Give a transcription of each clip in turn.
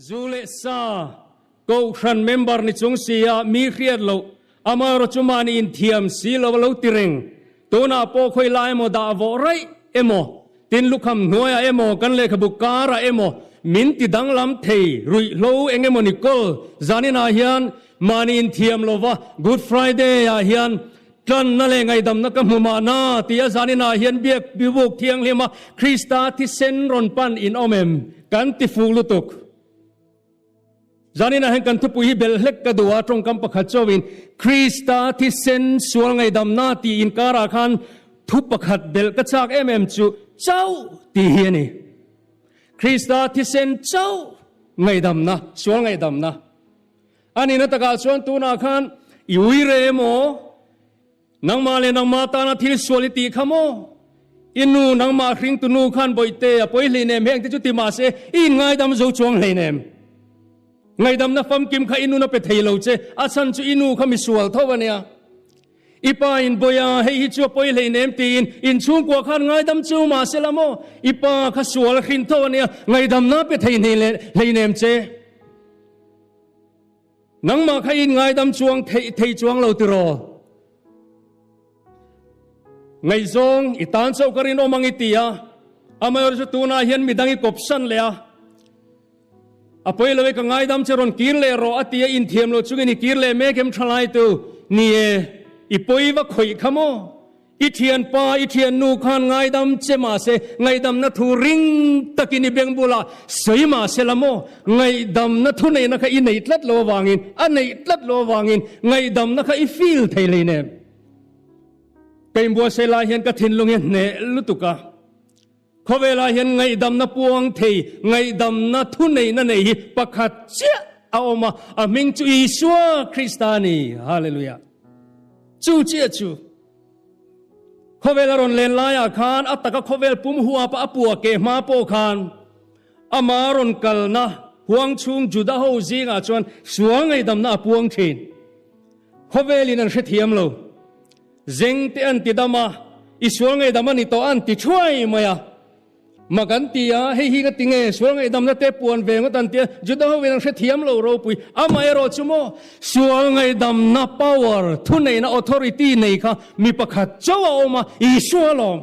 Zu leh sa Kohhran member ni chung sia mi hriat loh, amaherawhchu mahni inthiam si lo a lo ti reng. Tunah pawh khawi lai emaw dah vawh raih emaw, tin lukham hnuaiah emaw, kan lehkhabu karah emaw min ti danglam thei ruihhlo eng emaw ni kawl zaninah hian mahni inthiam lova Good Friday-ah hian tlanna leh ngaihdamna ka hmu mahna tia zaninah hian biak bibuk thianghlima Krista thisen rawn pan in awm em kan ti fuh lutuk. Zaninah hian kan thupui hi belh hlek ka duh a, tawngkam pakhat chauhin Krista thisen sual ngaihdamna tih inkarah khan thu pakhat belh ka chak em em chu chauh tih hi a ni. Krista thisen chauh ngaihdamna, sual ngaihdamna a nihna takah chuan tunah khan i ui re emaw, Nangmah leh nangmah tana thil sual i tih kha maw? I nu, nangmah hringtu nu khan bawihte a pawi hleinem heng te chu ti mah se i inngaidam zo chuang hleinem. Ngaidamna famkim kha i nun a pe thei lo che, a chhan chu i nu kha misual tho a nia. I pa in bawiha hei hi chu a pawi hleinem tiin inchhungkua khan ngaidam chu mah se la maw? I pa kha sual a hrin tho a nia, ngaidamna pe thei hleinem che. Nangmah kha in ngaidam chuang theih thei chuang lo tiraw? Ngaihzawng i tan chauh ka rinawm ang i ti a, amaherawhchu chu tunah hian midang i kawpsan leh a, a pawi lo e ka ngaidam che rawn kir leh rawh a ti a, inthiam lo chungin i kir leh mek em thalai tu? Ni e, i pawi va khawih kha maw? I thianpa, i thiannu khan ngaidam che mahse, ngaihdamna thu ring takin i beng bulah sawi mahse la maw? Ngaihdamna thu neihna kha i neih tlat lo avangin, a neih tlat lo avangin ngaihdamna kha i feel thei lei nem. Ka inbuatsaih lai hian ka thinlung hi a hneh lutuk a. Khawvelah hian ngaihdamna puang thei, ngaihdamna thu neihna nei hi pakhat chiah a awm a, a hming chu Isua Krista a ni. Hallelujah! Chu chiah chu. Khawvel a rawn len laiah khan a taka khawvel pum huapa a pua ke hma pawh khan ama rawn kalna huang chhung Juda ho zingah chuan sual ngaihdamna a puang thin. Khawvelin an hrethiam lo. Zeng te an ti dam a, i sual ngaihdam a ni tawh an ti thuai mai a. Mak an ti a, hei hi ka ti nge, sual ngaihdamna te puan ve ngawt an ti a, Juda hovin an hrethiam lo ropui. Amaherawh chu maw, sual ngaihdamna power, thuneihna authority nei kha mi pakhat chauh a awm a, Isua alawm.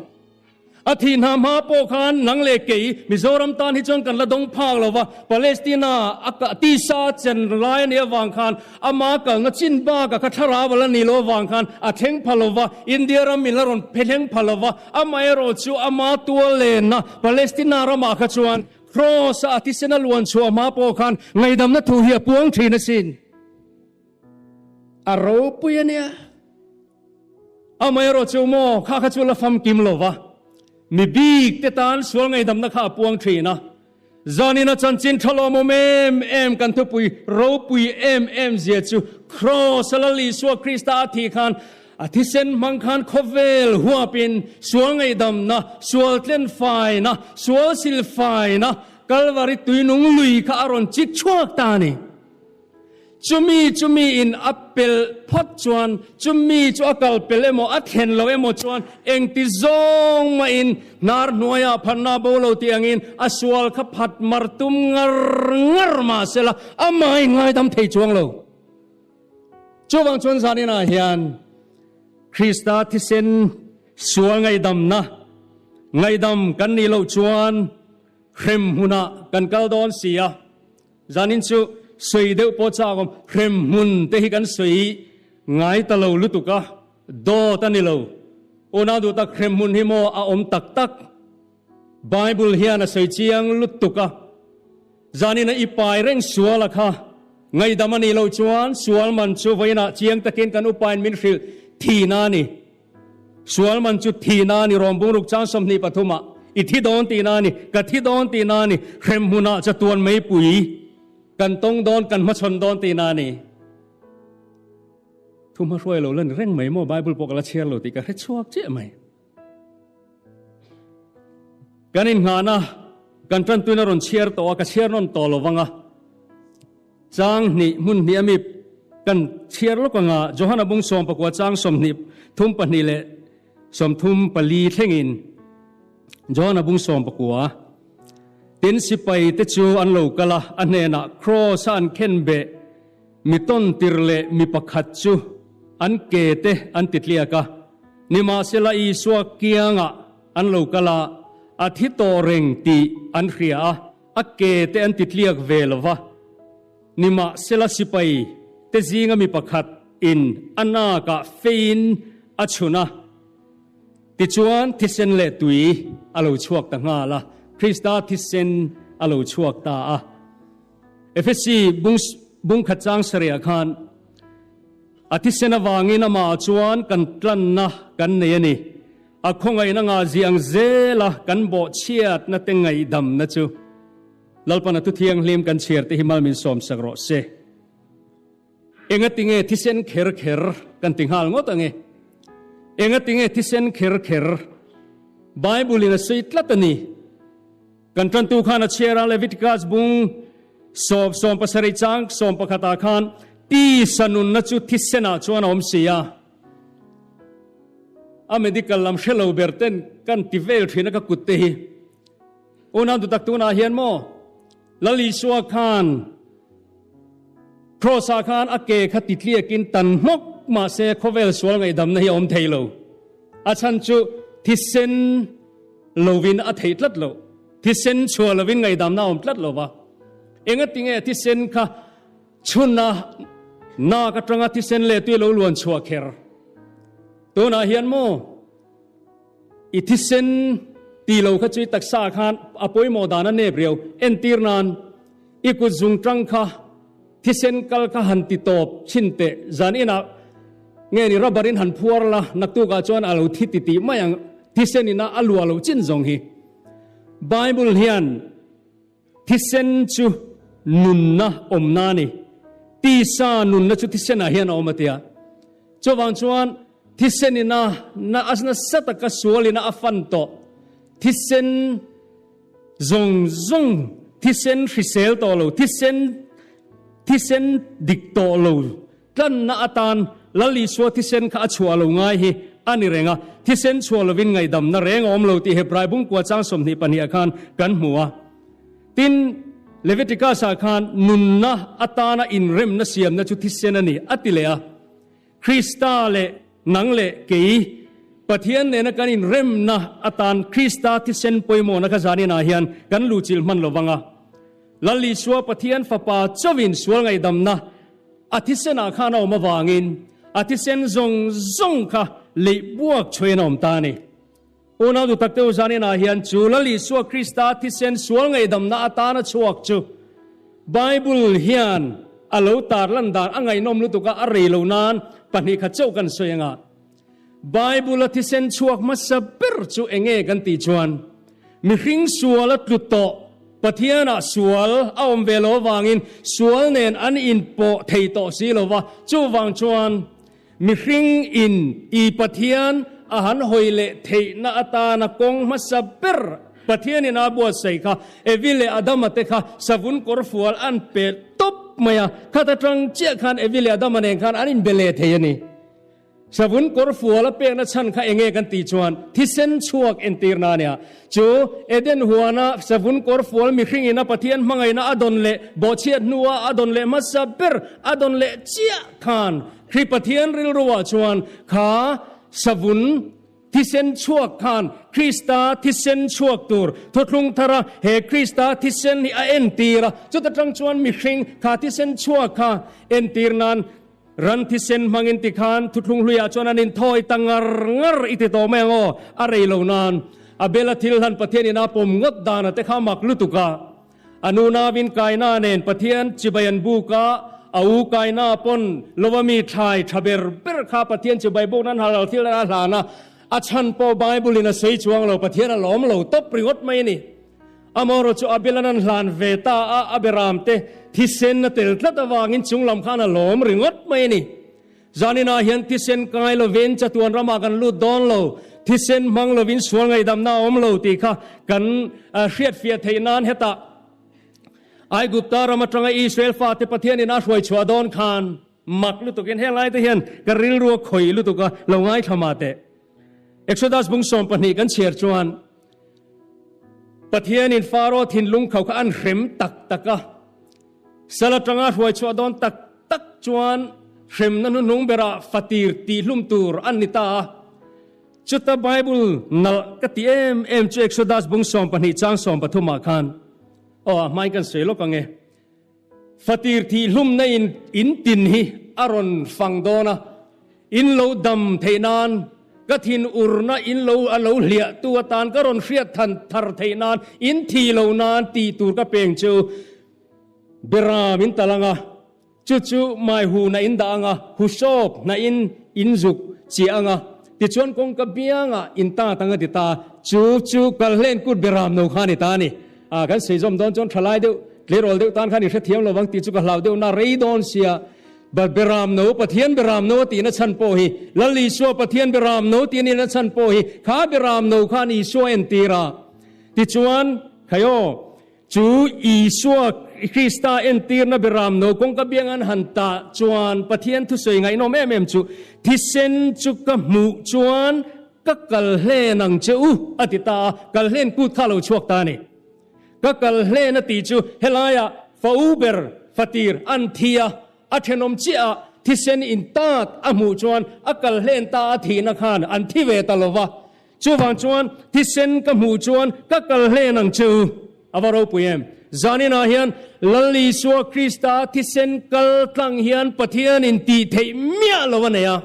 A thih hna hma pawh khan nang leh kei Mizoram tan hi chuan kan la dawng phak lo va, Palestina a kah tisa chen lai a nih avang khan ama kalna chin bakah kha thlarau a la nih loh avang khan a thleng pha lo va, India ram in la rawn phe thleng pha lo va, amaherawh chu ama tual lenna Palestina ramah kha chuan Kraws-a a thisen a luan chhuah hma pawh khan ngaihdamna thu hi a puang thin asin. A ropui a nia. Amaherawh chu maw, kha kha chu la famkim lo va, mi bik te tan sual ngaihdamna kha a puang thin a. Zanina chanchin tha lawmawm em em kan thupui ropui em em zia chu Kraws a Lal Isua Krista a thih khan a thisen hmang khan khawvel huapin sual ngaihdamna, sual tlenfaina, sual silfaina Kalvari tuinung lui kha a rawn chik chhuak ta a ni. Chumi chumi in a pel phawt chuan, chumi chu a kal pel emaw a thlen lo emaw chuan engti zawng mahin hnar hnuaiah phatna bo lo tih angin a sual kha phat mar tum ngar ngar mah sela amah in ngaidam thei chuang lo. Chuvang chuan zaninah hian Krista thisen sual ngaihdamna ngaihdam kan nih loh chuan hrem hmunah kan kal dawn si a. Zanin chu sawi deuh pawh chak awm, hrem hmun te hi kan sawi ngai ta lo lutuk a, dawt a ni lo. Unau duh tak hrem hmun hi maw a awm tak tak? Bible hian a sawi chiang lutuk a, zanin a i pai reng sual a kha ngaihdam a nih loh chuan sual man chu vawiinah chiang takin kan upain min hrilh thihna a ni. Sual man chu thihna a ni, Rom bungruk chang 23 ah i thi dawn tihna a ni, ka thi dawn tihna a ni, hrem hmunah chatuan meipui kan tawng dawn, kan hmachhawn dawn tihna a ni. Thu hmahruai lo la ni reng mai maw, Bible pawh ka la chhiar lo tih ka hre chhuak chiah mai. Kan inngahna kan tantuina rawn chhiar tawh a, ka chhiar nawn tawh lo vang a. Chang hnih hmun hnih a mi kan chhiar lawk anga Johana bung 19 chang 32 leh 34 thlengin Johana bung 19. Tin, sipai te chu an lo kal a, a hnenah kraws a an khen beh mi tawn tir leh mi pakhat chu an ke te an ti tliak a. Nimahsela Isua kiangah an lo kal a, a thi tawh reng tih an hria a, a ke te an ti tliak ve lo va. Nimahsela sipai te zinga mi pakhat in a nakah feiin a chhun a. Tichuan thisen leh tui a lo chhuak ta nghal a, Krista thisen a lo chhuak ta a. Efesi bung bungkhat chang sarih ah khan a thisen avangin amah chuan kan tlanna kan nei a ni. A khawngaihna ngahzih ang zela kan bawhchhiatna te ngaihdamna chu Lalpan a Thuthianghlim kan chhiar te hi mal min sawmsak rawh se. Engatinge thisen kher kher kan ti nghal ngawt ange? Engatinge thisen kher kher? Bible in a sawi tlat a ni. Kan tantu khan a chhiar a Leviticus bung sawp 17 chang 11 ah khan tisa nunna chu thisen ah chuan a awm si a. A medical lam hre lo ber ten kan ti vel thin a ka kut te hi. Unau dutak tunah hian maw Lal Isua khan Kraws-ah khan a ke kha titliakin tan hmawk mah se khawvel sual ngaihdamna hi a awm thei lo. A chhan chu thisen lovin a theih tlat lo. Thisen chhuah lovin ngaihdamna a awm tlat lo va. Engatinge thisen kha chhuna nak atanga thisen leh tui lo luan chhuah kher? Tunah hian maw? I thisen ti lo kha chu i taksa khan a pawimawh dan a nep riau. Entir nan, i kut zung tang kha thisen kal kha han ti tawp chhin teh. Zan inah nge ni rubber in han phuar la, naktukah chuan a lo thi ti tih mai ang. Thisen ina a luah lo chin zawng hi. Bible hian Thisen chu nunna awmna a ni. Tisa nunna chu thisenah hian a awm a tia. Chuvang chuan thisenin a na a nasa taka sualin a fan tawh. Thisen zawng zawng, thisen hrisel tawh lo, thisen thisen dik tawh lo tlanna atan Lal Isua thisen kha a chhuah lo ngai hi a ni reng a. Thisen chhuah lovin ngaihdamna reng a awm lo tih Hebrai bungkua chang 22 ah khan kan hmu a. Tin, Leviticus-ah khan nunna atana inremna siamna chu thisen a ni a ti leh a. Krista leh nang leh kei Pathian nena kan inremna atan Krista thisen pawimawhna kha zaninah hian kan luhchilh hman lo vang a. Lal Isua Pathian Fapa chauhin sual ngaihdamna A thisenah khan a awm avangin a thisen zawng zawng kha leih buak chhuain a awm ta a ni. Unau duh takte u zaninah hian chu Lal Isua Krista thisen sual ngaihdamna atana chhuak chu Bible hian a lo tarlan dan a ngaihnawm lutuk a, a rei lo nan pahnih khat chauh kan sawi anga Bible a thisen chhuak hmasa ber chu enge kan tih chuan mihring sual a tlu tawh Pathianah sual a awm ve lo avangin sual nen an inpawh thei tawh si lo va, chuvang chuan mihring in i Pathian a han hawi leh theihna atana kawng hmasa ber Pathianin a buatsaih kha Evi leh Adama te kha savun kawrfual an pe tawp mai a, khat atang chiah khan Evi leh Adama nen khan an inbe leh thei a ni. Savun kawr fual a pekna chhan kha enge kan tih chuan thisen chhuak entirna a nia. Chu Eden huana savun kawr fual mihring ina Pathian hmangaihna a dawn leh bawhchhiat hnua a dawn leh hmasa ber a dawn leh chiah khan Kri Pathian rilruah chuan kha savun thisen chhuak khan Krista thisen chhuak tur thuthlung thara he Krista thisen hi a entir a, chuta tang chuan mihring kha thisen chhuak kha entir nan Ran thisen hmangin tikhan thuthlung hluiah chuan an inthawi ta ngar ngar i ti tawh mai ang aw, a rei lo nan. Abel-a thil hlan Pathianin a pawm ngawt dan a te kha mak lutuk a. A nu navin Kaina nen Pathian chibai an buk a, a u Kaina pawn lova mi thlai tha ber ber kha Pathian chibai buk nan halal thil a hlan a, a chhan pawh Bible-in a sawi chuang lo, Pathian a lawm lo tawp ringawt mai a ni. Amaherawh chu Abel-a'n an hlan ve ta a, a beramte thisen a tel tlat avangin chung lam khan a lawm ringawt mai a ni. Zaninah hian thisen kai lovin chatuan ramah kan lut dawn lo, thisen hmang lovin sual ngaihdamna a awm lo tih kha kan hriatfiah theih nan hetah Aigupta ram atanga Israel fate Pathianin a hruai chhuah dawn khan mak lutukin heng laite hian ka rilru a khawih lutuk a, lo ngaithla mah teh. Exodus bung 12 kan chhiar chuan. Pathianin Faro thinlung kho kha an hrem tak tak a. Sal atanga hruai chhuah dawn tak tak chuan hremna hnuhnung berah fatir tihhlum tur an ni ta a. Chuta Bible nalh ka ti em em chu Exodus bung 12 chang 13 ah khan aw a hmain kan sawi lawk ang e. Fatir thihhlumna in in tin hi a rawn fang dawn a, in lo dam theih nan ka thin urna in lo a lo hliah tu atan ka rawn hriat than thar theih nan in thi lo nan tih tur ka peng chu Beram in tal ang a, chu chu mai hu na in dah ang a, hu sawp hna in in zuk chiah ang a, tichuan kawngka biangah in tat ang a ti ta, chu chu kalhlen kut Beram no kha a ni ta a ni. A, kan sawi zawm dawn chuan thalai deuh, tleirawl deuh tan khan i hrethiam lovang tih chu ka hlau deuh na rei dawn sia. But Beram no, Pathian Beram no a tihna chhan pawh hi, Lal Isua Pathian Beram no tih a nihna chhan pawh hi, kha Beram no khan Isua entir a. Tichuan, khai aw, chu Isua Krista entirna Beram no kawngka biang an han tah chuan Pathian thusawi ngaihnawm em em chu, Thisen chu ka hmuh chuan Ka kal hlen ang che u, a ti ta a, kal hlen kut kha a lo chhuak ta a ni. Ka kal hlen a tih chu helaiah fa u ber fatir an thi a, a thenawm chiah a thisen in tat a hmuh chuan a kal hlen ta a thihna khan an thi ve ta lo va. Chuvang chuan thisen ka hmuh chuan ka kal hlen ang che u, a va ropui em! Zaninah hian Lal Isua Krista thisen kal tlang hian Pathianin tih theih miah lo a nei a.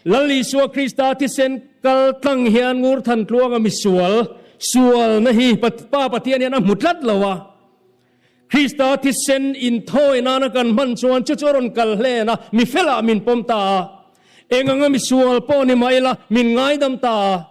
Lal Isua Krista thisen kal tlang hian ngur than tluanga misual sualna hi Pa Pathian hian a hmu tlat lo a. Krista thisen inthawi nana kan hman chuan chu chu a rawn kal hlen a, mi felah min pawm ta a. Eng anga misual pawh ni mah ila min ngaidam ta a.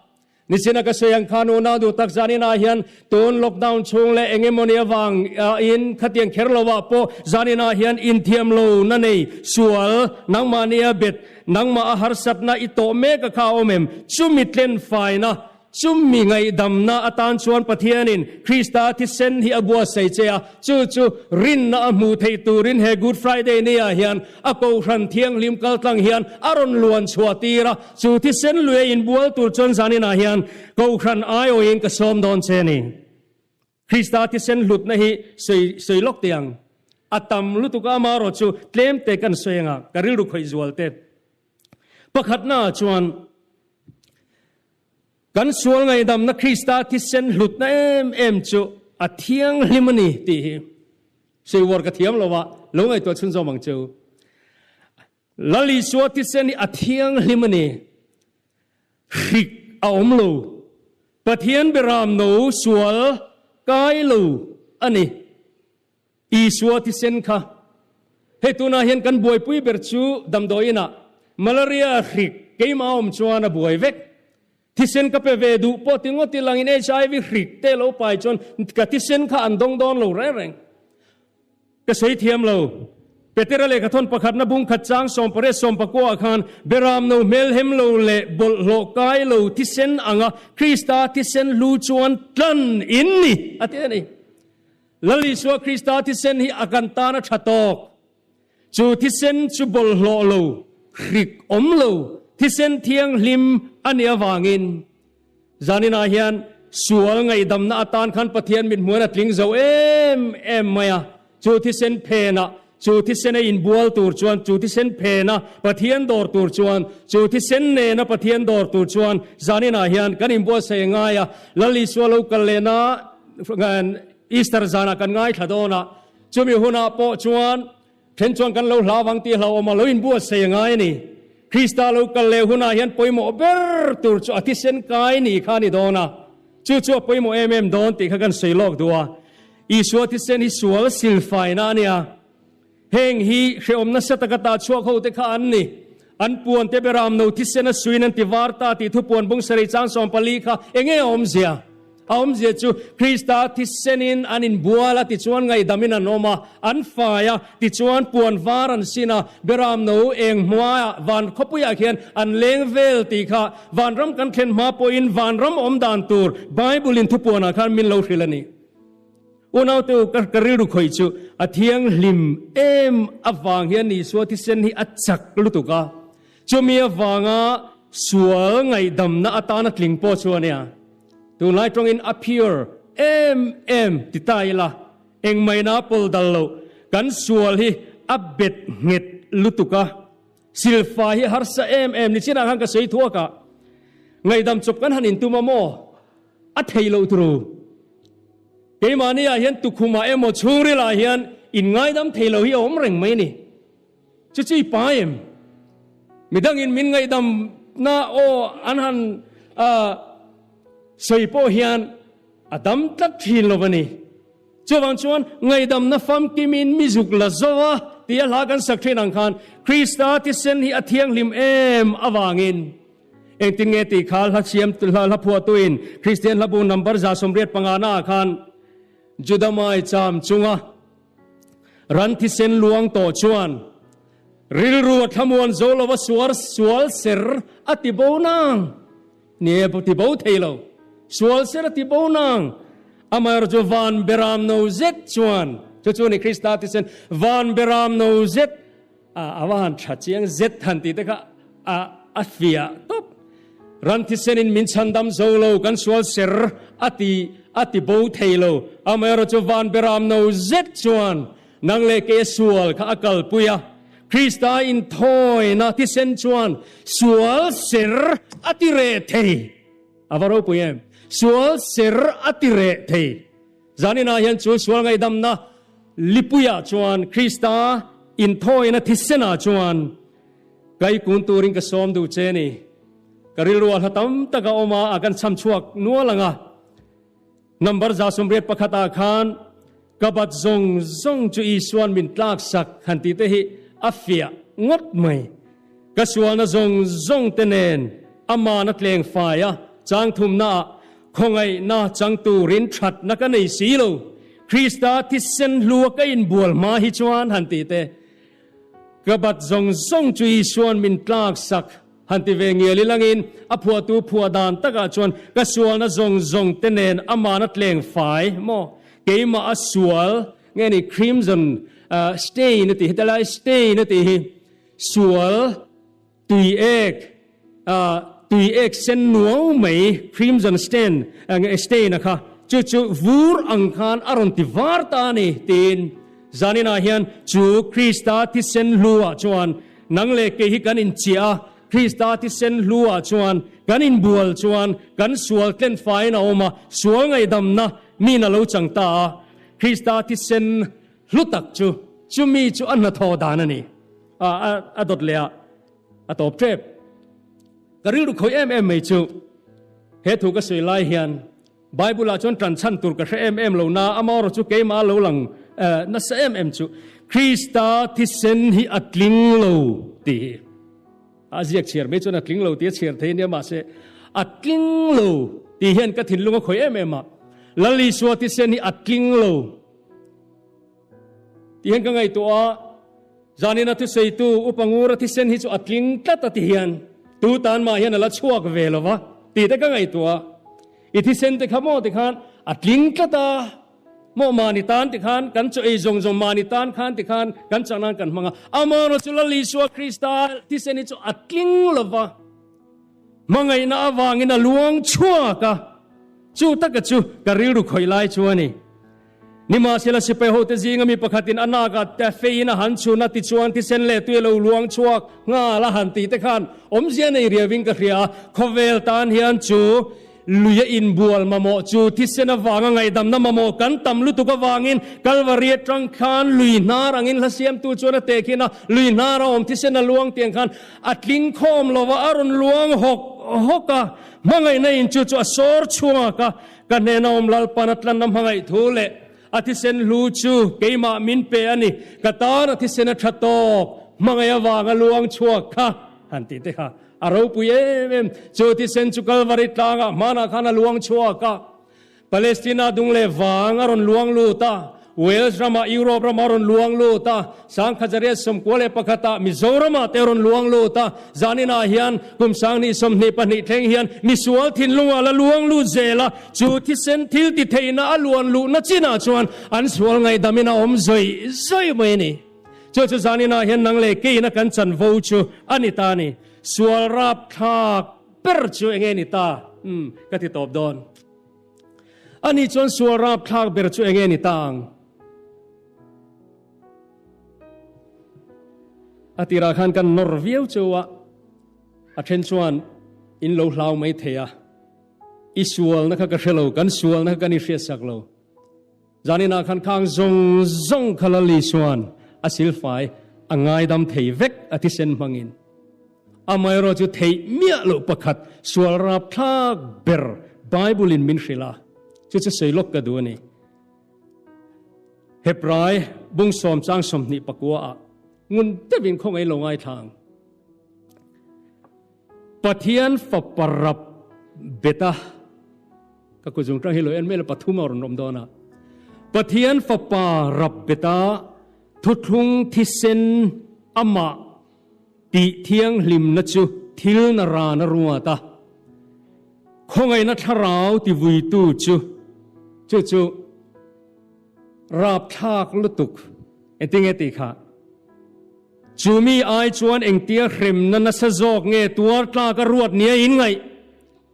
Nichina ka sawi ang khan unau duh tak zaninah hian tun lockdown chhung leh eng emawni avang in khatiang kher lo ah pawh zaninah hian inthiam lo na nei sual nangmahnia bet nangmah a harsatna i tawh mek a kha a awm em? Chumi tlenfaina chumi ngaihdamna atan chuan Pathianin Krista thisen hi a buatsaih che a, chu chu rinna a hmuh theih turin he Good Friday ni ah hian A Kohhran Thianghlim kaltlang hian a rawn luan chhuah tir a, chu thisen lui a inbual tur chuan zaninah hian Kohhran aiawhin ka sawm dawn che a ni. Krista thisen hlutna hi sawi sawi lawk teh ang. A tam lutuk a, amaherawh chu tlem te kan sawi anga ka rilru khawih zual te. Pakhatnaah chuan kan sual ngaihdamna Krista thisen hlutna em em chu a thianghlim a ni tih hi. Sawiwar ka thiam lo a, lo ngaihtuah chhunzawm ang chu. Lal Isua thisen hi a thianghlim a ni. Hrik a awm lo. Pathian beram no sual kai lo a ni. Isua thisen kha. Hei tunah hian kan buaipui ber chu damdawiin ah malaria hrik keimah awm chuan a buai vek. Thisen ka pe ve duh pawh ti ngawt i langin HIV hrik te lo pai chuan ka thisen kha an dawng dawn lo reng reng. Ka sawi thiam lo. Petera lehkhathawn pakhatna bung khat chang 18 14 ah khan Beram no hmelhem lo leh bawlhhlawh kai lo thisen anga Krista thisen hlu chuan tlan in ni a ti a ni. Lal Isua Krista thisen hi a kan tan a tha tawk. Chu thisen chu bawlhhlawh lo, hrik awm lo, thisen thianghlim a nih avangin zaninah hian sual ngaihdamna atan khan Pathian mithmuan a tling zo em em mai a. Chu thisen phenah, chu thisen a inbual tur chuan, chu thisen phena Pathian dawr tur chuan, chu thisen nena Pathian dawr tur chuan zaninah hian kan inbuatsaih ngai a. Lal Isua lo kal lehna Easter zanah kan ngaithla dawn a. Chumi hunah pawh chuan then chuan kan lo hlau vang tih hlauhawm a lo inbuatsaih a ngai a ni. Krista lo kal leh hunah hian pawimawh ber tur chu a thisen kai ni kha a ni dawn a, chu chu a pawimawh em em dawn tih kha kan sawi lawk duh a. Isua thisen hi sual silfaina a nia. Heng hi hrehawm nasa taka tah chhuak ho te kha an ni. An puan te beram no thisen a suin an ti var ta tih thupuan bung sarei chang 14 kha enge a awmzia? A awmzia chu Krista thisenin an inbual a, tichuan ngaihdamin an awm a, an fai a, tichuan puan var an sin a, beram no eng hmuaiah van khawpuiah khian an leng vel tih kha vanram kan thlen hma pawhin vanram awm dan tur Bible-in thupuanah khan min lo hrilh a ni. Unaute u, ka rilru khawih chu a thianghlim em avang hian Isua thisen hi a chak lutuk a, chumi avanga sual ngaihdamna atana tling pawh chu a nia. Tunlai tawngin a pure, em em ti ta ila, engmahina a pawl dal lo, kan sual hi a bet nghet lutuk a, silfai hi harsa em em ni chinah khan ka sawi thuak a, ngaihdam chawp kan han intum a maw? A thei loh turu. Keimahni ah hian tukhumah emaw chhungrilah hian inngaidam thei lo hi a awm reng mai a ni. Chu chu i pa em? Midangin min ngaihdamna aw an han sawi pawh hian a dam tlat thin lo a ni. Chuvang chuan ngaihdamna famkimin mi zuk la zo a tia hla kan sak thin ang khan Krista thisen hi a thianghlim em avangin engtin nge tih kha hla siam hla hla phuahtuin Kristian hlabu number 185 naah khan Juda mai cham chunga Ran thisen luang tawh chuan rilru a thlamuan zo lova suar sual ser a ti bo nang. Ni e, ti bo thei lo. Sual ser a ti bo nang. Amaherawhchu chu van beram no zet chuan, chu chu ni Krista thisen van beram no zet a a va han tha chiang zet han tih te kha a a fiah tawp. Ran thisenin min chhandam zo lo, kan sual ser a ti a ti bo thei lo. Amaherawhchu van beram no zet chuan nang leh kei a sual kha a kalpui a. Krista inthawina thisen chuan sual ser a ti reh thei. A va ropui em? Sual ser a ti reh thei. Zaninah hian chu sual ngaihdamna lipuiah chuan Krista inthawina thisenah chuan kaikun turin ka sawm duh che ni. Ka rilru a hla tam tak a awm a, a kan chham chhuak nual ang a. Number 181 ah khan ka bat zawng zawng chu Isuan min tlak sak han tih te hi a fiah ngawt mai. Ka sualna zawng zawng te nen aman a tleng fai a, chang thumna ah khawngaihna chang turin thatna ka nei si lo. Krista thisen hlua ka inbual hma hi chuan han tih te, ka bat zawng zawng chu Isuan min tlak sak han ti ve ngial ilangin a phuahtu phuah dan takah chuan ka sualna zawng zawng te nen aman a tleng fai maw? Keimah a sual nge ni crimson stain a tih hi, helai stain a tih hi Sual tui ek tui ek sen nuau mai crimson stain stain a kha chu chu vur ang khan a rawn ti var ta a ni tiin zaninah hian chu Krista thisen hluah chuan nang leh kei hi kan inchiah a, Krista thisen hluah chuan kan inbual chuan kan sual tlen faiin a awm a, sual ngaihdamna min a lo chang ta a, Krista thisen Hlu tak chu chumi chu a hnathawh dan a ni. A, a, a dawt leh a, a tawp tep. Ka rilru khawih em em mai chu he thu ka sawi lai hian Bible ah chuan tan chhan tur ka hre em em lo na, amaherawh chu keimah lo lang nasa em em chu Krista thisen hi a tling lo tih hi. A ziak chhiar mai chuan a tling lo tih a chhiar thei ania mahse a tling lo tih hian ka thinlung a khawih em em a. Lal Isua thisen hi a tling lo. Ti hian ka ngaihtuah a, zanin a thuseitu Upa Ngura thisen hi chu a tling tlat a ti hian tu tan mah hian a la chhuak ve lo va tih te ka ngaihtuah a. I thisen te kha maw tikhan a tling tlat a, maw mahni tan tikhan kan chaw ei zawng zawng mahni tan khan tikhan kan chak nan kan hmang a, amaherawhchu chu Lal Isua Krista thisen hi chu a tling lo va. Hmangaihna avangin a luang chhuak a, chu taka chu ka rilru khawih lai chu a ni. Nimahsela sipai hote zinga mi pakhatin a nakah te feiin a han chhun a, tichuan thisen leh tui a lo luang chhuak nghal a han tih te khan awmzia nei riauin ka hria a, khawvel tan hian chu lui a inbual mamawh chu thisen avanga ngaihdamna mamawh kan tam lutuk avangin Kalvari atang khan lui hnar angin hla siamtu chuan a tehkhin a, lui hnar a awm thisen a luang tiang khan A tling khawm lo va, a rawn luang hawk hawk a, hmangaihna in chu chu a sawr chhuak a, ka hnena awm Lalpan a tlanna hmangaih thu leh a thisen hlu chu keimah min pe a ni, ka tan a thisen a tha tawk, hmangaih avanga luang chhuak kha han tih te kha a ropui em em. Chu thisen chu Kalvari tlangah hmanah khan a luang chhuak a, Palestina dung leh vang a rawn luang lut a, Wales ramah Europe ramah a rawn luang lut a, Sangkhazaria 91 ah Mizoramah te a rawn luang lut a, zaninah hian kum 2022 thleng hian misual thinlungah la luang lut zel a, chu thisen thil ti theihna a luan luhna chinah chuan an sual ngaihdamin a awm zawih zawih mai a ni. Chu chu zaninah hian nang leh keiin a kan chanvo chu a ni ta a ni. Sual rapthlak ber chu enge ni ta? Umm, ka ti tawp dawn. Ani chuan sual rapthlak ber chu enge ni ta ang? A tirah khan kan nawr viau cheu a, a then chuan in lo hlau mai thei a. I sualna kha ka hre lo, kan sualna kha kan i hriatsak lo. Zaninah khan khang zawng zawng kha Lali chuan a silfai a ngaidam thei vek a thisen hmangin. Amaherawh chu theih miah loh pakhat sual rapthlak ber Bible in min hrilh a, chu chu sawi lawk ka duh a ni. Hebrai bung sawm chang 24 ah ngun deuhin khawngaih lo ngaithla ang. Pathian fapa rap bet a, ka kut zung tang hi lo en mai la pathum a rawn awm dawn a. Pathian fapa rap bet a, thuthlung thisen amah tih thianghlimna chu thil na ran a ruat a. Khawngaihna thlarau tivuitu chu chu chu rapthlak lutuk engtinge tih kha. Chu mi ai chuan engtia hremna nasa zawk nge tuar tlak a ruat nia in ngaih?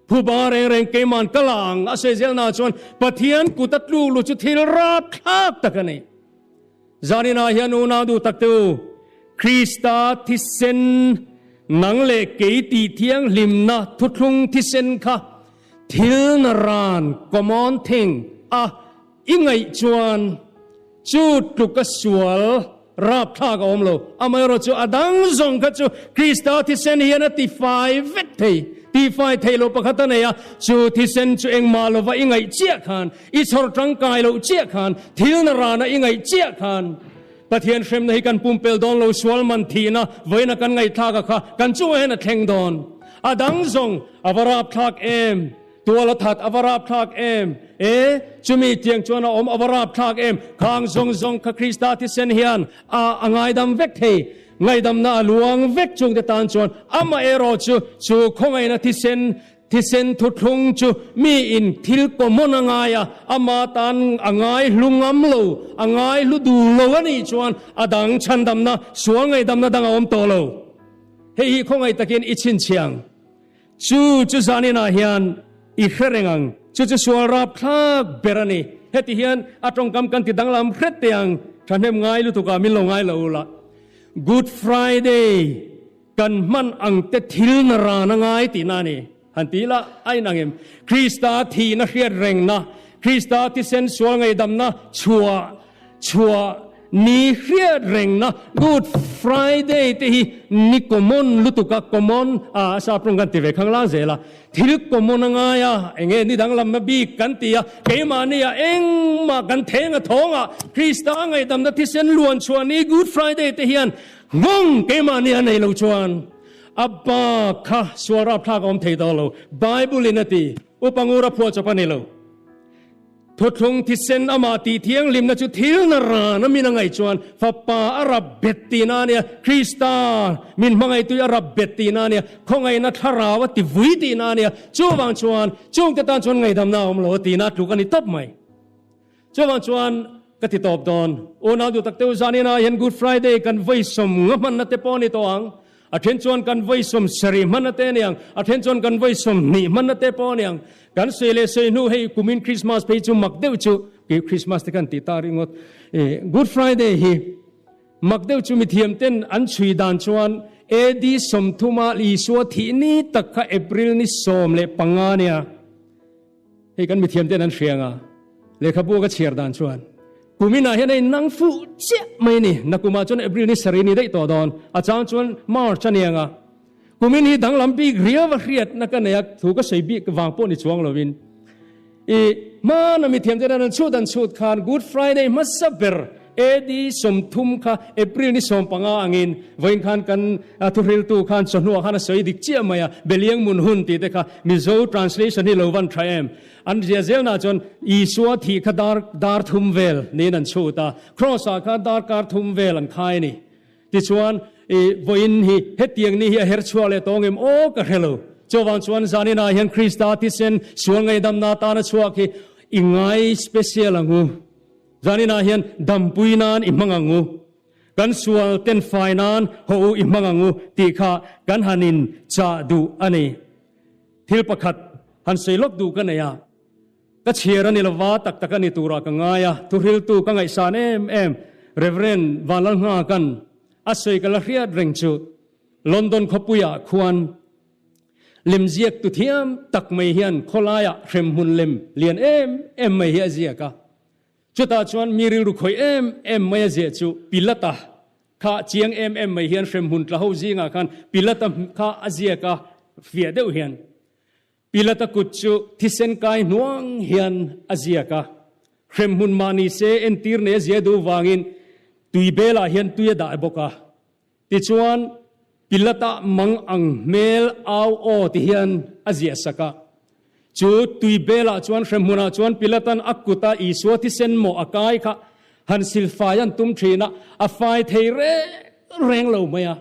Phuba reng reng keiman ka la ang a sawi zelna chuan Pathian kut a tluk lu chu thil rapthlak tak a ni. Zaninah hian unau duh tak te u, Krista thisen nang leh kei tih thianghlimna thuthlung thisen kha thil na ran, common thing, a I ngaih chuan chu tluk a sual rapthlak a awm lo. Amaherawh chu a dang zawng kha chu Krista thisen hian a tifai vek thei. Tifai thei lo pakhat a nei a, chu thisen chu engmah lova i ngaih chiah khan, i chhawr tangkai loh chiah khan, thil na rana i ngaih chiah khan, Pathian hremna hi kan pumpel dawn lo, sual man thihna vawiina kan ngaihthlak a kha kan chungah hian a thleng dawn. A dang zawng a va rapthlak em! Tual a that a va rapthlak em? E, chumi tiang chuan a awm a va rapthlak em? Khang zawng zawng kha Krista thisen hian a a ngaidam vek thei. Ngaidamna a luang vek chungte tan chuan amah erawh chu chu khawngaihna thisen thisen thuthlung chu mi in thil common a ngai a, ama tan a ngai hlu ngam lo, a ngai hlu duh lo a nih chuan a dang chhandamna, sual ngaidamna dang a awm tawh lo. Hei hi khawngaih takin i chhinchhiang. Chu chu zaninah hian i hre reng ang, chu chu sual rapthlak ber a ni. Heti hian a tawngkam kan ti danglam hret teh ang, thahnem ngai lutukah min lo ngai lo ula. Good Friday kan hman ang te thil na ran a ngai tihna a ni. Han ti ila a inang em? Krista thihna hriat rengna, Krista thisen sual ngaihdamna chhuah Chhuah ni hriat rengna Good Friday te hi ni common lutuk a, common a sap rawng kan ti ve khang lang zel a, thil common a ngai a, enge ni danglamna bik kan ti a, keimahni ah engmah kan theng a thawng a, Krista ngaihdamna thisen luan chhuah ni Good Friday te hian nghawng keimahni a nei lo chuan a bak kha sual rapthlak a awm thei dawn lo, Bible in a ti, Upa Ngura phuah chawp a ni lo. Thuthlung thisen amah tih thianghlimna chu thil na ran a min a ngaih chuan Fapa a rap bet tihna a nia, Krista min hmangaihtu hi a rap bet tihna a nia, khawngaihna thlarau a ti vui tihna a nia, chuvang chuan chungte tan chuan ngaihdamna a awm lo a tihna a tluk a ni tawp mai. Chuvang chuan ka ti tawp dawn. Unau duh tak teuh zaninah hian Good Friday kan vawisawm nga hmanna te pawh a ni tawh ang. A then chuan kan vawi 70 hman a te a niang, a then chuan kan vawi 20 hman a te pawh a niang. Kan sawi leh sawi hnu hei kumin Christmas phei chu mak deuh chu, kei Christmas te kan tih ta ringawt. Good Friday hi mak deuh chu mithiam ten an chhui dan chuan AD 30 a Isua thih ni tak kha April ni 15 a nia. Hei kan mithiam ten an hria anga lehkhabu ka chhiar dan chuan kuminah hian a innang fuh chiah mai a ni. Nakumah chuan April ni sarih ni daih tawh dawn, a chang chuan March a ni anga kumin hi danglam bik riau a hriatna ka nei a, thu ka sawi bik vang pawh ni chuang lovin i hmana mithiam ten an chhut an chhut khan Good Friday hmasa ber AD 30 kha April ni 15 angin vawiin khan kan thuhriltu khan chawhnuah khan a sawi dik chiah mai a, Beliang mun hun tih te kha Mizo translation hi lo van tha em? An zia zelnaah chuan Isua thih kha dar dar thum vel niin an chhut a, Cross ah khan dar kar thum vel an khai a ni. Tichuan i vawiin hi hetiang ni hi a her chhuak leh tawng em aw ka hre lo. Chuvang chuan zaninah hian Krista thisen sual ngaihdamna atana chhuak hi i ngai special ang u. Zaninah hian dampui nan i hmang ang u, kan sual ten fai nan haw u i hmang ang u tih kha kan han in chah duh a ni. Thil pakhat han sawi lawk duh ka nei a. Ka chhiar a ni lova, tak tak a ni turah ka ngai a, thuhriltu ka ngaihsan em em Rev. Vanlalnghaka'n a sawi ka la hriat reng chu London khawpuiah khuan lemziaktu thiam tak mai hian khawlaiah hremhmun lem lian em em mai hi a ziak a. Chutah chuan mi rilru khawih em em mai a ziah chu Pilata kha chiang em em mai hian hremhmun tla ho zingah khan Pilata kha a ziak a, fiah deuh hian Pilata kut chu thisen kai hnuang hian a ziak a, hremhmun mah ni se entir nei a zia duh vangin tui belah hian tui a dah bawk a. Tichuan, Pilata mang ang hmel au aw ti hian a ziah sak a. Chu tui belah chuan hremhmunah chuan Pilatan a kuta Isua thisen mawh a kai kha han silfai an tum thin a, a fai thei reng reng lo mai a.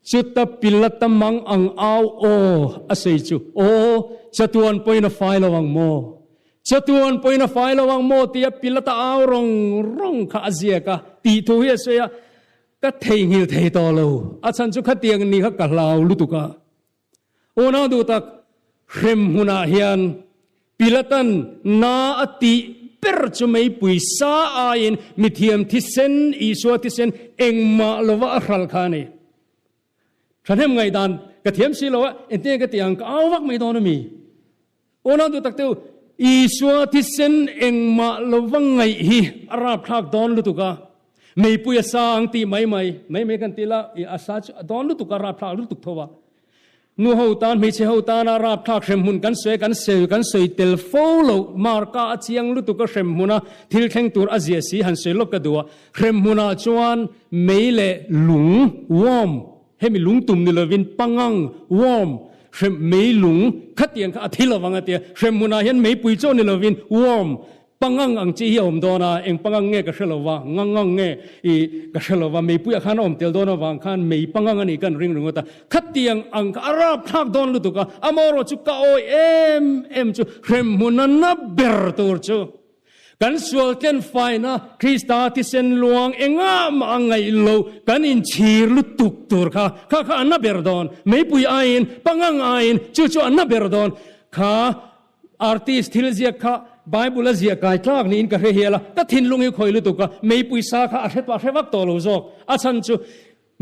Chuta Pilata mang ang au aw a sawi chu, Aw, chatuan pawhin a fai lo ang maw? Chatuan pawhin a fai lo ang maw? tia Pilata au rawng rawng kha a ziak a, tih thu hi a sawi a. Ka theihnghilh thei tawh lo, a chhan chu khatiang ni kha ka hlau lutuk a. Unau duh tak, hrem hmunah hian Pilatan na a tih ber chu meipui sa aiin mithiam thisen, Isua thisen engmah lova a hral kha a ni. Thahnem ngaihdan ka thiam si lo a, engtin nge ka tih ang, ka au vak mai dawn a mi? Unau duh tak teu, Isua thisen engmah lova ngaih hi a rapthlak dawn lutuk a, meipui a sa ang tih mai mai, mai mai kan ti la, i a sa chu a dawn lutuk a, rapthlak lutuk tho a. Nu ho tan, hmeichhe ho tana rapthlak hremhmun kan sawi, kan sawi, kan sawi tel fo lo, Marka a chiang lutuk a hremhmuna thil thleng tur a zia si han sawi lawk ka duh a, hremhmunah chuan mei leh lung, worm, Hemi lungtum ni lovin pangang, worm, hrem, meilung, khatiang kha a thi lovang a tia. Hrem hmunah hian meipui chaw ni lovin worm, pangang ang chi hi a awm dawn a, eng pangang nge ka hre lova, ngangang nge i ka hre lova, meipuiah khan a awm tel dawn avang khan mei pangang a nih kan ring ringawt a. Khatiang ang kha a rapthlak dawn lutuk a, amaherawh chu ka awi em em chu hrem hmuna na ber tur chu. Kan sual tlen faina Krista thisen luang engah mah a ngaih lo, kan inchhir lutuk tur kha, kha kha a na ber dawn. Meipui aiin, pangang aiin, chu chu a na ber dawn. Kha artist thil ziak kha Bible a ziah kai tlak niin ka hre hial a, ka thinlung hi khawi lutuk a, meipui sa kha a hre a hre vak tawh lo zawk. A chhan chu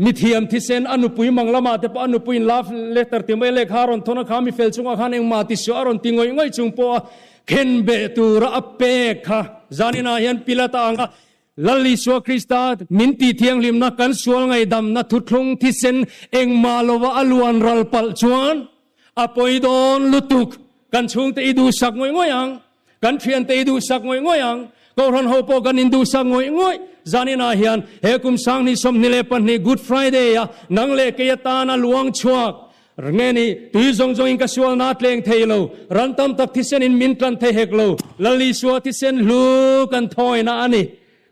mithiam thisen a nupui mang lamah te pawh a nupuiin love letter ti mai lehkha a rawn thawn a, kha mi fel chungah khan engmah ti suah a rawn ti ngawih ngawih chung pawh a khenbeh tura a pek kha zaninah hian Pilata anga Lal Isua Krista min tih thianghlimna kan sual ngaihdamna thuthlung thisen engmah lova a luan ral palh chuan a pawi dawn lutuk. Kan chhungte i duhsak ngawih ngawih ang. Kan thiante i duhsak ngawih ngawih ang. Kohhran ho pawh kan induhsak ngawih ngawih. Zaninah hian he kum 2022 Good Friday a nang leh kei atana luang chhuak nge ni tui zawng zawngin ka sualna a tleng thei lo. Ran tam tak thisenin min tlan thei hek lo. Lal Isua thisen hlu kan thawina a ni.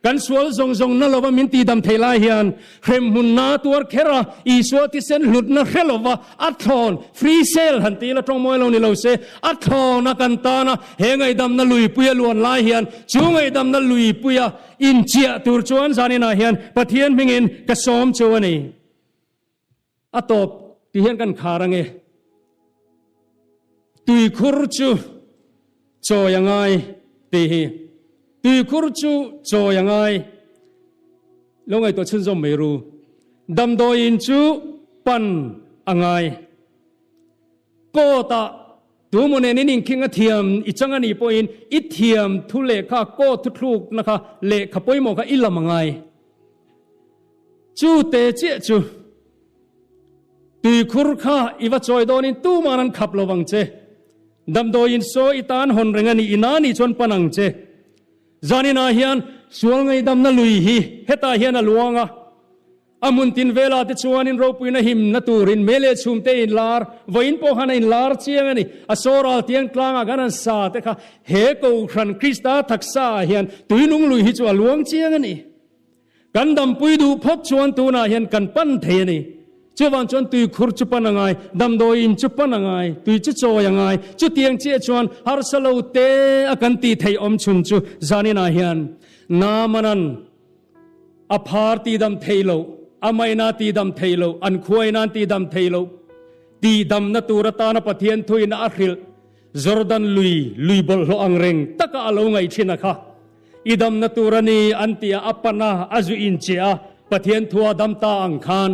Kan sual zawng zawng na lova min tihdam thei lai hian hremhmunna tuar kher a, Isua thisen hlutna hre lova a thlawn, free sale han ti ila tawngmawi lo ni lo se, a thlawn a kan tan a, he ngaihdamna luipuia luan lai hian chu ngaihdamna luipuia inchiah tur chuan zaninah hian Pathian hmingin ka sawm chu a ni. A tawp ti hian kan khar ange. Tuikhur chu chawi a ngai tih hi. Tuikhur chu chawi a ngai. Lo ngaihtuah chhunzawm mai ru. Damdawiin chu pan a ngai. Court ah tumaw nen in inkhing a thiam i chang a nih pawhin i thiam thu lehkha court thuthlukna kha lehkha pawimawh kha i lam a ngai. Chu te chiah chu tuikhur kha i va chawi dawnin tuman an khap lo vang che. Damdawiin saw i tan hawn reng a nih ina nih chuan pan ang che. Zaninah hian sual ngaihdamna lui hi hetah hian a luang a. A hmun tin velah te chuanin ropuina himna turin mei leh chhum te inlar, vawiin pawh khan a inlar chiang a ni. A sawral tiang tlangah khan an sa te kha he Kohhran Krista taksa ah hian tuinung lui hi chu a luang chiang a ni. Kan dampui duh phawt chuan tunah hian kan pan thei a ni. Chuvang chuan tuikhur chu pan a ngai, damdawi in chu pan a ngai, tui chu chawi a ngai. Chutiang chiah chuan harsa lo te a kan tih theih awm chhun chu zaninah hian Naamanan a phar tihdam thei lo, a maina tihdam thei lo, an khuaina'n tihdam thei lo, tihdamna tur atana Pathian thuin a hrilh. Jordan lui, lui bawlhhlawh ang reng taka a lo ngaih thin a kha. I damna tur a ni an ti a, a pan a, a zu inchiah a, Pathian thua dam ta ang khan.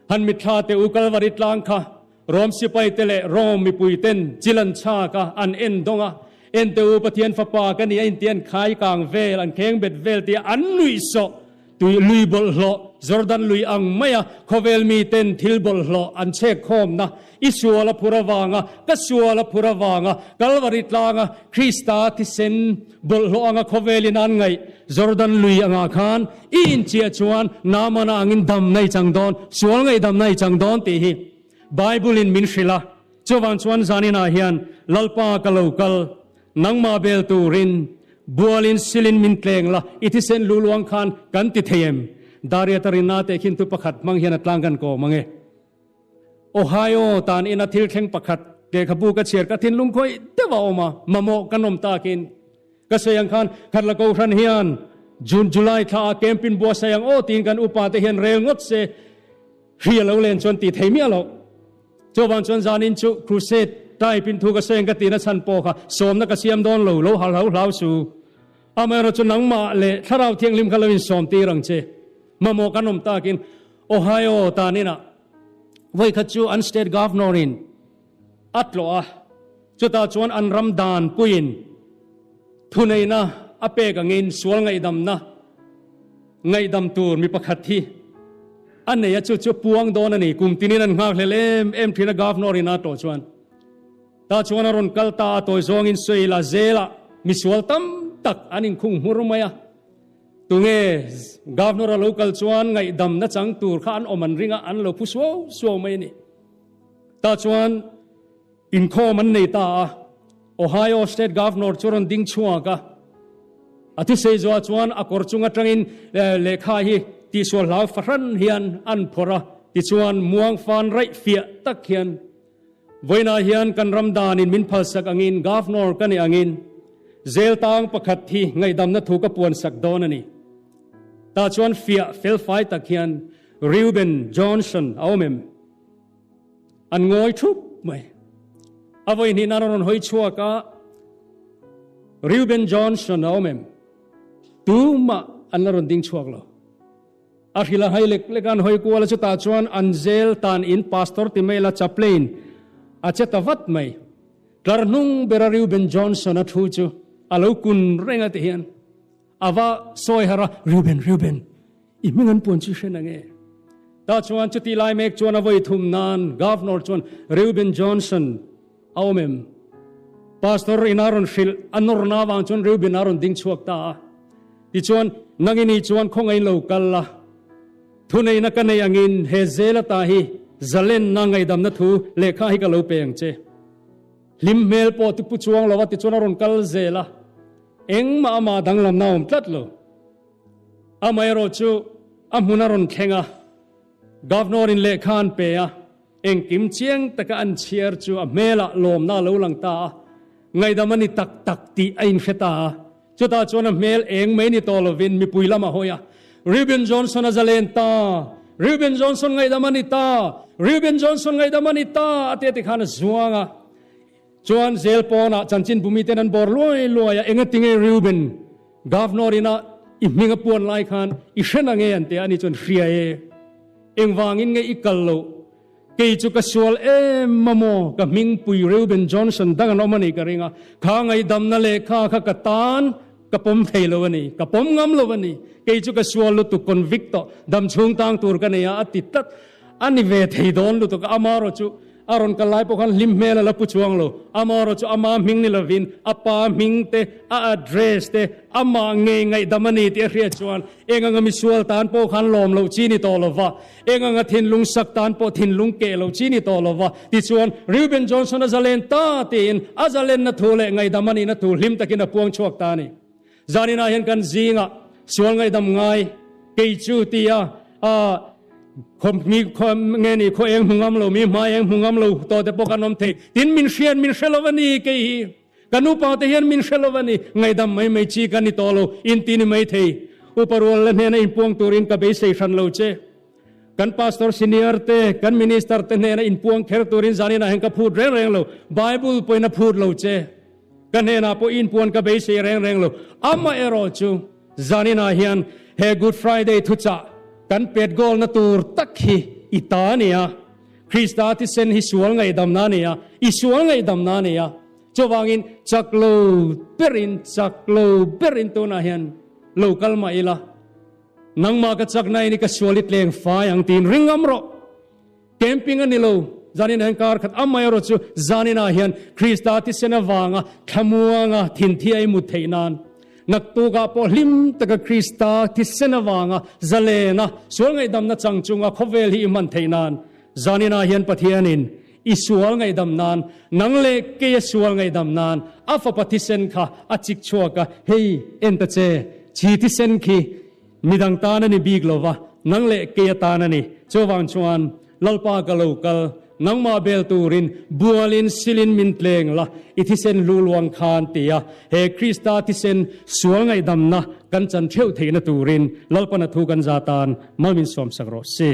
Han mitthla teh u Kalvari tlang kha Rom sipai te leh Rom mipui ten chil an chhak a, an en dawng a, En teh u Pathian fapa ka ni a inti an khai kang vel, an kheng bet vel tia an nuih sawh tui lui bawlhhlawh Jordan lui ang mai a khawvel mi ten thil bawlhhlawh an chhek khawmna i sual a phur avanga ka sual a phur avanga Kalvari tlanga Krista thisen Bawlhhlawh anga khawvelin an ngaih Jordan lui angah khan i inchiah chuan Naamana angin damna i chang dawn, sual ngaihdamna i chang dawn tih hi Bible-in min hrilh a. Chuvang chuan zaninah hian Lalpa ka lo kal, nangmah bel turin bualin silin min tleng la, i thisen lu luang khan kan ti thei em? Dariata rinna teh khin tu pakhat hmang hian a tlang kan kawm ang e. Ohio tan ina thil thleng pakhat lehkhabu ka chhiar ka thinlung khawih deuh a awm a, mamawh kan awm takin ka sawi ang khan Khatla Kohhran hian June July thla ah camp in buatsaih ang aw tiin kan upa te hian rel ngawt se hri a lo len chuan tih thei miah loh. Chuvang chuan zanin chu crusade type in thu ka sawi ang ka tihna chhan pawh kha sawmna ka siam dawn lo, lo hal hau hlau su. Amaherawhchu chu nangmah leh Thlarau Thianghlim kha lo insawm tir ang che. Mamawh kan awm takin Ohio tan inah vawikhat chu an state governor in a tlawh a, chutah chuan an ram dan puiin thuneihna a pek angin sual ngaihdamna ngaihdam tur mi pakhat hi a nei a, chu chu puang dawn a ni. Kum tinin an nghakhlel em em thin a governor in a tlawh chuan. Tah chuan a rawn kal ta a, tawi zawngin sawi la zelah misual tam tak an inkhung hmur mai a. Tunge Governor a lo kal chuan ngaihdamna chang tur kha an awm an ring a, an lo phu suau suau mai a ni. Tah chuan inkhawm an nei ta a, Ohio State Governor chu rawn ding chhuak a, a thusei zuah chuan a kawr chung atangin lehkha hi tihsual hlau fahran hian an phawrh a, tichuan muang fan raih fiah tak hian Vawiinah hian kan ram danin min phalsak angin Governor ka nih angin zel tang pakhat hi ngaihdamna thu ka puansak dawn a ni. Tah chuan fiah felfai tak hian Reuben Johnson a awm em? An ngawi thup mai. A vawi hnih nan a rawn hawi chhuak a, Reuben Johnson a awm em? Tumah an la rawn ding chhuak lo. A hrilh a hai lek lek a, an hawi kual a, chutah chuan an zel tan in pastor ti mai la chaplain a che ta vat mai. Tlar hnung bera Reuben Johnson a thu chu a lo kun reng a ti hian a va sawi harh a, Reuben, Reuben, i hming an puan chu i hre na nge? Tah chuan chuti lai mek chuan a vawi thum nan Governor chuan Reuben Johnson a awm em? Pastor in a rawn hrilh a nawrna avang chuan Reuben a rawn ding chhuak ta a. Tichuan, nang i nih chuan khawngaih lo kal la, thuneihna ka nei angin he zel ata hi zalenna ngaihdamna thu lehkha hi ka lo pe ang che. Hlim hmel pawh ti pu chuang lo a, tichuan a rawn kal zel a, engmah amah danglamna a awm tlat lo. Amaherawhchu a hmun a rawn thleng a, Governor in lehkha an pe a, Engkim chiang taka an chhiar chu a hmelah lawmna a lo lang ta a, ngaihdam a ni tak tak tih a inhre ta a. Chutah chuan a hmel eng mai ni tawh lovin mipui lam a hawi a, Reuben Johnson a zalen ta! Reuben Johnson ngaihdam a ni ta! Reuben Johnson ngaihdam a ni ta! a ti a tikhan a zuang a. Chuan zel pawnah chanchin bumiten an bawr luai luai a, engatinge Reuben Governor ina i hming a puan lai khan i hre na nge an ti a, ani chuan hria e, engvangin nge i kal loh, kei chu ka sual em a maw, ka hmingpui Reuben Johnson dang an awm a nih ka ring a, kha ngaihdamna lehkha kha ka tan ka pawm thei lo a ni, ka pawm ngam lo a ni, kei chu ka sual lutuk convict tawh, damchhung tang tur ka nei a, a ti tlat, a ni ve thei dawn lutuk a, amarawh chu A rawn kal lai pawh khan hlim hmel a la pu chuang lo. Amaherawh chu ama hming ni lovin a pa hming te, a address te, amah ngei ngaihdam a ni tih a hriat chuan eng anga misual tan pawh khan lawm loh chi ni tawh lo va, eng anga thinlung sak tan pawh thinlung keh loh chi ni tawh lo va. Tichuan, Reuben Johnson a zalen ta tiin a zalenna thu leh ngaihdam a nihna thu hlim takin a puang chhuak ta a ni. Zaninah hian kan zingah sual ngaihdam ngai kei chu tia a khaw mi khaw nge ni khaw eng hmu ngam lo mi hmai eng hmu ngam lo tawh te pawh kan awm thei. Tin min hriat min hre lo a ni kei hi. Ka nupa te hian min hre lo a ni. Ngaihdam mai mai chi ka ni tawh lo in ti ni mai thei. Upa rual la hnena inpuang turin ka beisei hran lo che. Kan pastor senior te, kan minister te hnena inpuang kher turin zaninah hian ka phut reng reng lo. Bible pawhin a phut lo che. Ka hnenah pawh inpuan ka beisei reng reng lo. Amaherawh chu zaninah hian he Good Friday thuchah kan pet goal-na tur tak hi i ta a ni a. Krista thisen hi sual ngaihdamna a ni a, i sual ngaihdamna a ni a. Chuvangin chak lo berin, chak lo berin tunah hian lo kal mah ila, nangmah ka chakna in i ka sual i tleng fai ang tiin ring ngam rawh. Camping a ni lo, zanin hian kar khat amaherawh chu zaninah hian Krista thisen avanga thlamuanga thinthi a i mut theih nan, naktukah pawh hlim taka Krista thisen avanga zalena sual ngaihdamna chang chunga khawvel hi i hman theih nan, zaninah hian Pathianin I sual ngaihdam nan, nang leh kei a sual ngaihdam nan a fapa thisen kha a chik chhuak a, hei en ta che, chi thisen khi midang tan a ni bik lo va, nang leh kei a tan a ni. Chuvang chuan Lalpa ka lo kal, nangmah bel turin bualin silin min tleng la, i thisen hlu luang khan ti a, he Krista thisen sual ngaihdamna kan chan theuh theihna turin Lalpana thu kan za tan mal min sawmsak rawh si.